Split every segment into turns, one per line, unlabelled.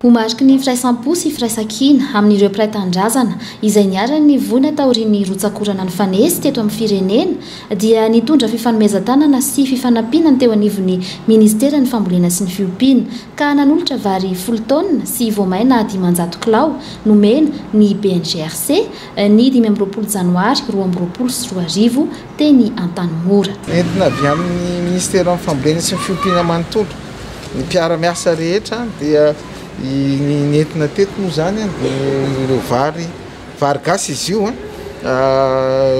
Ho mariky ny firaisam-po sy firaisankina amin'ireo mpiray tanindrazana izay niharan'ny voina taorian'ny rotsak'orana nifanesy teto amin'ny firenena dia nitondra fifanomezan-tanana sy fifanampiana ny teo anivon'ny Ministeran'ny Fambolena sy ny Fiompiana ka nanolotra vary folo taonina sy voamaina 500 kilao nomena ny BNGRC ny 25 janoary 2022 teny Antanimora.
Nentina avy amin'ny Ministeran'ny Fambolena sy ny Fiompiana manontolo. Ny mpiara-miasa rehetra dia ny nentina teto moa izany dia ireo vary, vary gasy izy io an,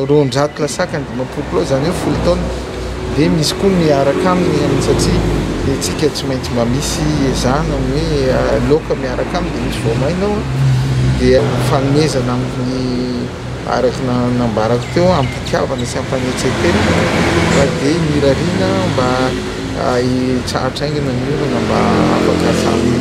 200 lasaka ny 50 kilao izany hoe folo taonina, dia misy koa ny miaraka aminy satria isika tsy maintsy mba misy ezahana ny hoe laoka miaraka aminy dia misy voamaina ao an, dia fanomezana amin'ny araka ny nambarako teo am-pitiavana sy am-panetren-tena fa dia nirariana mba Hitsahatra haingana ny orana mba afaka samy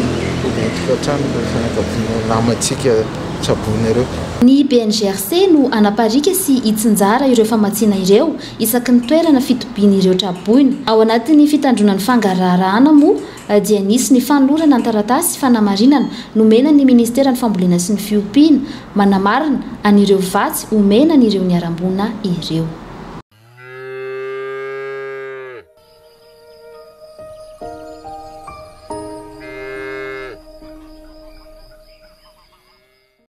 hody any an-tokantrano ireo fianakaviana namantsika tsaboina ireo.
Ny BNGRC no hanapariaka sy hitsinjara ireo famatsiana ireo isaky ny toerana fitobian'ireo traboina. Ao anatin'ny fitandroana ny fangaraharahana moa dia nisy ny fanolorana ny taratasy fanamarinana nomena ny Ministeran'ny Fambolena sy ny Fiompiana manamarina an'ireo vatsy omena an'ireo niharam-boina ireo.